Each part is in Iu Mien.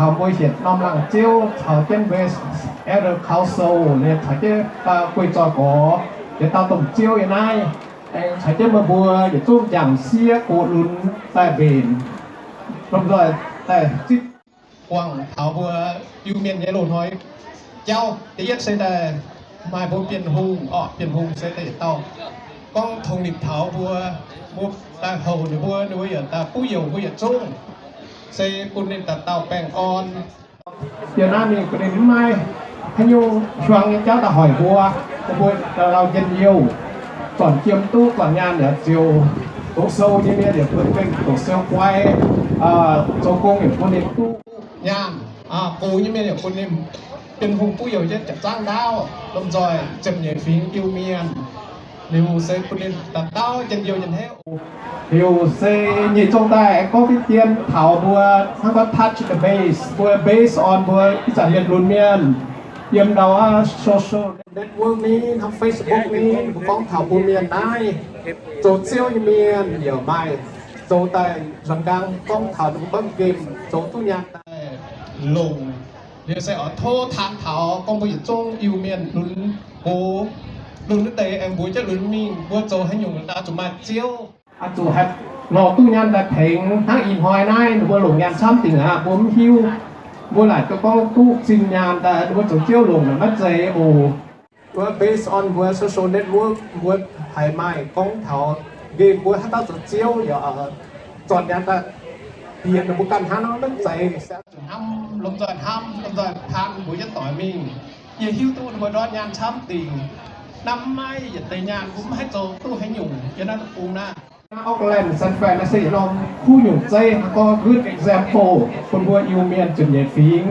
Taux mbuo hietc norm laangz ziouv caux jienv mbuo elder council, liuz caux jienv guei zoih gorx, liuz dauh domh ziouv yiem naaiv, aengx caux jienv meih mbuo yietc zungv jangx sieqv gox lunx daaih mbenc, lomh nzoih daaih zipv guangc taux mbuo Iu-Mienh nyei loz-hnoi jauv. Da'yietv se daaih maaih mbuo Bienh Hungh orqc, Bienh Hungh se da'yietv dauh gorngv tongx nimc taux mbuo, mbuo daaih houc ninh mbuo, ninh mbuo yaac daaih buv youc mbuo yietc zungv, se bun ninh dauh dauh baengh orn. Yiem naaiv mingh bun ninh mv maaih haaix nyungc hiuang nyei jauv daaih hoic mbuo, mbuo daaih lauh njien-youh, zornc jiem duqv, zornc nyaanh yaac ziouc doqc sou nyei mienh yaac bun ninh doqc sou guai, zoux gong yaac bun ninh duqv nyaanh, gox nyei mienh yaac bun ninh, Bienh Hungh buv youc jienv jaax zaangv ndaauv, lomh nzoih ziepc nyeic fingx Iu-Mienh. Liuz se bun ninh dauh dauh njien-youh njien-hengv. Liuz se nyic zong daaih aengx gorngv fiev dien taux mbuo hnangv gorngv touch the base, mbuo base on mbuo ih zanc mienh lunx mienh yiem ndau aav social network ni, hnangv Facebook ni, mbuo gorngv taux mbuo mienh naaiv zoux ziouv nyei mienh yaac maaih zoux daaih nzuonx nqaang gorngv taux ninh mbuo gorngv nqemh zoux duqv nyaanh daaih longc. Liuz se oix tov taan taux gorngv mbuo yietc zungv Iu-Mienh lunx gox, lunx wuov deix aengx mbuox jienv lunx mingh mbuo zoux haaix nyungc daaih zuqc maaih ziouv, zuqc haih lorz duqv nyaanh daaih tengx. Hnangv ih hnoi naaiv ninh mbuo longc nyaanh camv dingc aqv, mbuo mv hiuv. Mbuo laaic duqv gorngv duqv zinh nyaanh daaih ninh mbuo zoux ziouv longc naaic maiv zeiz oc. Mbuo based on mbuo social network mbuo haiz maaih gorngv taux nqemh mbuo haaix dauh zoux ziouv yaac zornc nyaanh daaih bieqc ninh mbuo ganh hnangv nor maiv zeiz. Zuqc hnamv, lomh nzoih hnamv, lomh nzoih taan mbuox jienv doic mingh. Yie hiuv duqv ninh mbuo ndortv nyaanh camv dingc. Naaiv mv maaih yietc deix nyaanh mbuo mv haih zoux duqv haaix nyungc yiem naaiv deic-bung naaiv. Auckland, San Fran naaiv se yietc norm kuv nyungc zeiv, gorngv good example bun mbuo Iu-Mienh ziepc nyeic fingx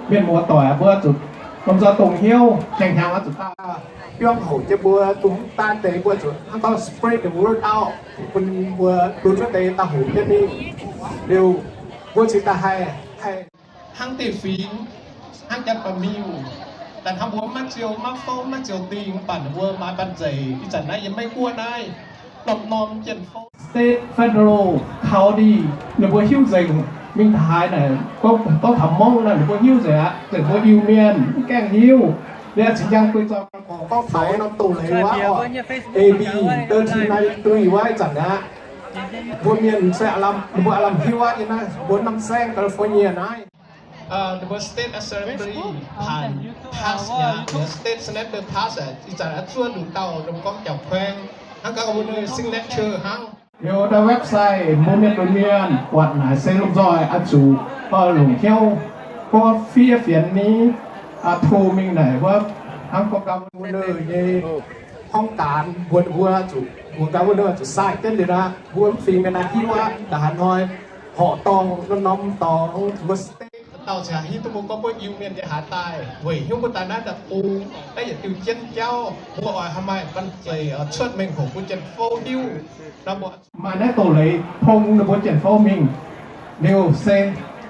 mienh muoz doic, mbuo zuqc lomh nzoih dongh hnyouv, hnyangx-hnyangx oix zuqc daaih biorngv hoqc jienv mbuo dongh daaih deix, mbuo zuqc hnangv gorngv spread the word out bun mbuo lunx wuov deix daaih hoqc jienv mingh. Liuz mbuo cingx daaih haih, haih hnangv deix fingx, hnangv janx-baeqc miuh, daaih hnangv mbuo maiv ziou maiv fouv maiv ziou dingh, mv baac ninh mbuo maaih banh zeic. Ih zanc naaiv yiem Meiv Guoqv naaiv, norm-norm jien-fouv, state, federal, county, ninh mbuo hiuv nzengc mingh taux haaix naaic, gorngv, gorngv taux Hmong naaic ninh mbuo hiuv nzengc aqv. Ninh mbuo Iu-Mienh mv gaengh hiuv. Liuz cingx njang guei zorng gorngv taux norm doz-leiz wuov, A B thirteen ninety-three wuov ih zanc aqv. Mbuo mienh se aav lamh, ninh mbuo aav lamh hiuv aqv. Yiem naaiv mbuo norm saengv California naaiv, ninh mbuo state assembly pass aqv, state senator pass aqv. Ih zanc aqv zuov nduqc dauh ninh mbuo gorngv jauv-kuaeng hnangv gauh mbuo nyei signature hnangv. Liuz daaih website mbuo mienh lunx mienh buatc naaic se lomh nzoih oix zuqc longc hnyouv gorngv fiev fienx ni, tov mingh naaic wuov hnangv gorngv gauh mbuo nyei ห้องการ mbuo, mbuo zuqc, mbuo gauh mbuo zuqc sai jienv liuz aqv. Mbuo mv fingx mienh naaiv hiuv aqv, da'haaix hnoi horqc dorngh norm-norm dorngx mbuo state dauh ziangh hiuv duqv mbuo gorngv mbuo Iu-Mienh nyei haaix daaih weic hnyouv mbuo daaih naaiv daaih bung naaiv yietc diuh jienv jauv, mbuo oix haaix maaih banh zeic cuotv mengh hoc mbuo jien-fouv hiuv. Maaih naaiv doz-leiz tong ninh mbuo jien-fouv mingh. Liuz se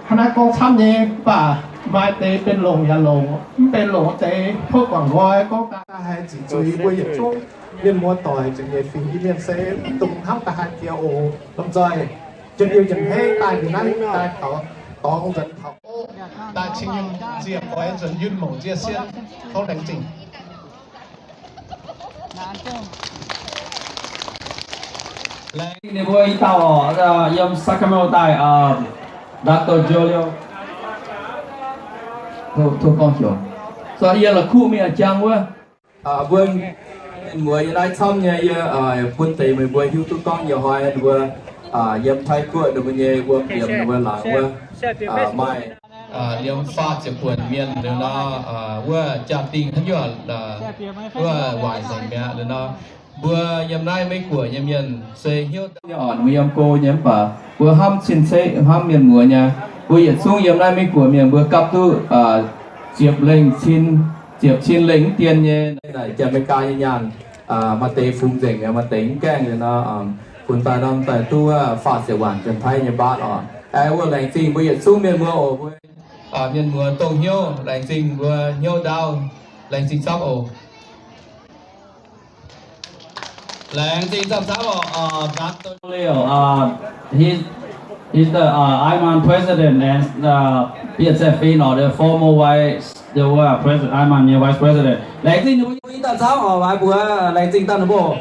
hnangv naaiv gorngv camv nyei, mv baac maaih deix benx longc yaac longc, mv benx longc deix tov guangc nqoi gorngv daaih haih ziqc zuiz mbuo yietc zungv mienh muoz doic ziepc nyeic fingx Iu-Mienh se mv dungx hnamv daaih haaix jiex oc. Lomh nzoih njien-youh njien-hengv daaih liuz naaiv daaih taux dorngx nzuonx taux oqv daaih cing nyungc nziec goix nzuonx yunh mouc nziec sien. Tov laengz zingh. Laengz ninh mbuo i dauh yiem Sacramento daaih, Doctor Joe Liu, tov gorngv heuc. So yie la'kuqv mingh jang wuov. Mbuo mienh muoz yiem naaiv camv nyei, yie bun deix meih mbuo hiuv duqv gorngv ih hnoi ninh mbuo yiem Taiv Guoqv ninh mbuo nyei wuom liemh ninh mbuo laangz wuov maaih liemh faah ziepc buonc mienh liuz nor, wuov jaa-dingh hnangv nyuoqc, wuov waaic nzengc mi'aqv liuz nor. Mbuo yiem naaiv Meiv Guoqv nyei mienh se hnyouv nyei orqc, mbuo yiem go nyei mv baac mbuo hnamv cin-ceqv hnamv mienh muoz nyei. Mbuo yietc zungv yiem naaiv Meiv Guoqv mienh mbuo gapv duqv ziepc lengh cin, ziepc cin lengh mv dien nyei. Naaic Janx-Meiv-Gaa nyei nyaanh, maaih deix fungx nzengc mi'aqv, maaih deix mv gaengh liuz nor, bun daaih norm daaih duqv wuov faah ziepc waanc Janx-Taiv nyei mbaatv orqc. Aengx wuov laengz zingh mbuo yietc zungv mienh muoz oc. Mbuo mienh muoz dongh hnyouv, laengz zingh mbuo hnyouv ndaauv, laengz zingh camv oc. Laengz zingh camv camv oc. Doctor Liu, he, He's the uh, Iman president and uh, Bienh Saeng Fin, or the former vice, the uh, president, Iman nyei vice president. Laengz zingh ninh mbuo i dauh camv oc, mbuo laengz zingh dauh ninh mbuo.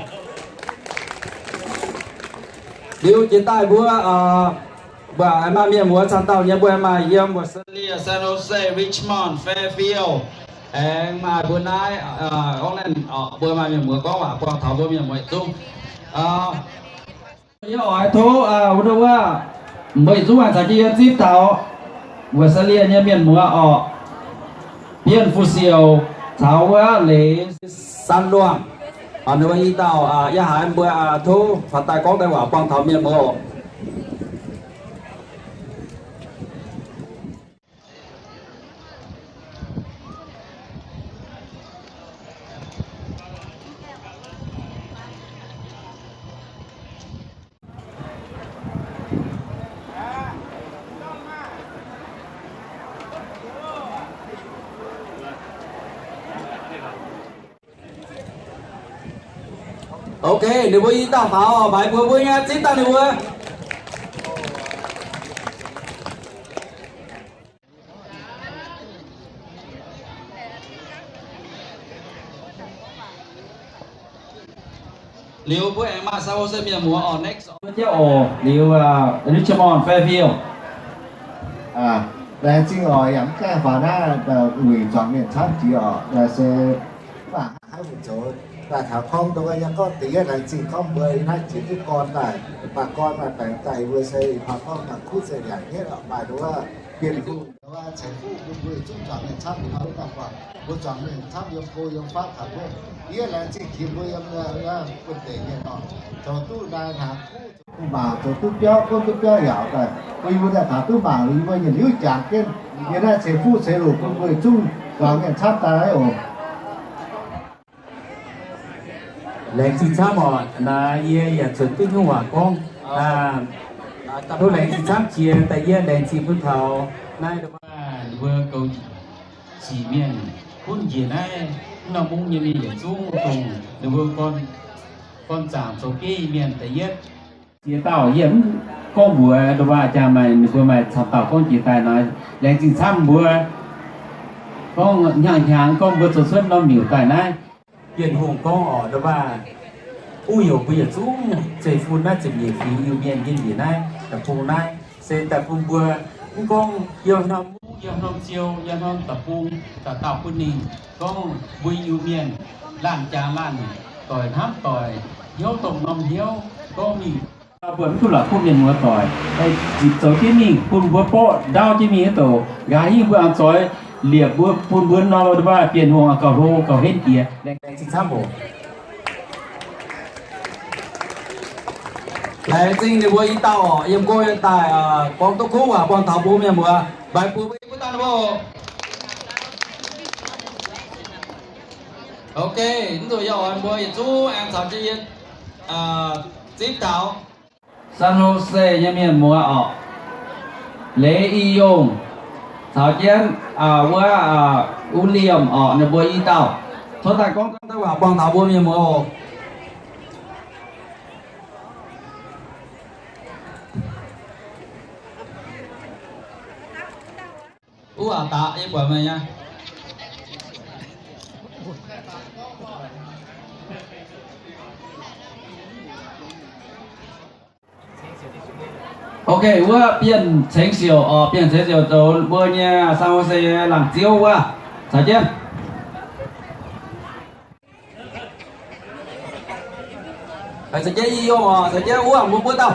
Liuz jiex daaih mbuo uh, mbuo maaih mienh muoz camv dauh nyei, mbuo maaih yiem Visalia, San Jose, Richmond, Fairfield, aengx maaih mbuo naaiv uh, Oakland oc, mbuo maaih mienh muoz gorngv waac buangh taux mbuo mienh muoz yietc zungv. Yie oix tov wuov, mbuo yietc zungv aengx caux jienv yie zipv taux Visalia nyei mienh muoz orqc, Bienh Fu Siouc caux wuov Leiz San Luangh, ninh mbuo i dauh, yie haiz mbuo tov faaux daaih gorngv deix waac buangh taux mienh muoz oc. Ok, ninh mbuo i dauh faaux, maiv mbuo mbuo nyei zipv daaih ninh mbuo. Liuz mbuo aengx maaih San Jose mienh muoz oc, next. Mbuo jauv oc, liuz Richmond, Fairfield. Laengz zingh oc, yaac mv gaengh faaux naaiv wuic zuangx mienh camv jiex oc, se mv baac haaix mbuo zoux daaih taux gorngv dongh yie gorngv deix yietv laengz zingh gorngv mbuo naaiv jiex duqv gorn daaih, baac gorn maaih baengc daaih mbuo se ih hnoi gorngv daaih kuv se liangc nyetv oc, maaih dongh wuov Bienh Hungh, dongh wuov Ceix Fuqv bun mbuo yietc zungv zuangx mienh camv ih hnoi wuov dauh buangh, mbuo zuangx mienh camv yiem go yiem fatv taux mbuo. Yie laengz zingh jiex mbuo yiem buonv-deic mienh oc, zoux duqv naaiv hnaangx kuv, zoux duqv mangc, zoux duqv biauv, gunv duqv biauv yaac daaih, bun yie mbuo daaih taux duqv mangc, yie mbuo yietc liuz jangx jienv yie naaiv Ceix Fuqv Ceix Luqc bun mbuo yietc zungv zuangx mienh camv daaih oc. Laengz zingh camv oc. Naaiv yie yaac zuotc duqv nyungc waac gorngv. Tov laengz zingh camv jiex daaih yie laengz zingh bun taux naaiv mbuo goux sic mienh gunv njiec naaiv norm mungv nyei mienh yietc zungv dongh ninh mbuo gorn zaangc zoux bieiv mienh da'yietv. Ziex dauh yie mv gorngv mbuox nduov waac jangx maaih ninh mbuo maaih camv dauh gorngv jiex daaih nor, laengz zingh camv mbuo gorngv hnyangx-hnyangx gorngv mbuo zoux cuotv norm miuc daaih naaiv. Bienh Hungh gorngv oc, nduov waac, uv heuc mbuo yietc zungv zeiv-fun naaiv ziepc nyeic fingx Iu-Mienh yiem njiec naaiv deic-bung naaiv se daaih bun mbuo mv gorngv yiem norm mungv, yiem norm ziou, yiem norm deic-bung, dauh dauh bun ninh gorngv mbuo Iu-Mienh laanh jaax laanh, doic hnamv doic, hnyouv dongh norm hnyouv, gorngv mingh mbuo mv duqv la'kuqv mienh muoz doic, zipc zoux jienv mingh bun mbuo borqv ndau jienv mingh wuov douc. Nqa'haav hingv mbuo aengx zoix liepc mbuo bun mbuo nor, baac Bienh Hungh gauh hlo gauh henv jiex. Laengz zingh camv oc. Laengz zingh ninh mbuo i dauh oc, yiem go yiem daaih gorngv duqv kuv waac buangh taux mbuo mienh muoz, maiv bun mbuo i dauh ninh mbuo oc. Ok, mv zuqc yie oix mbuo yietc zungv aengx caux jienv yie zipv taux San Jose nyei mienh muoz oc, Leiz I Yongh caux jienv wuov William oc, ninh mbuo i dauh. Tov daaih gorngv deix waac buangh taux mbuo mienh muoz oc. Wuov waac daqc yie buatc meih nyei. Ok, wuov Bienh Ceng Siouc oc, Bienh Ceng Siouc zoux mbuo nyei San Jose laangz ziouv wuov, caux jienv. Caux jienv I Yongh oc, caux jienv wuov mbuo buov dauh.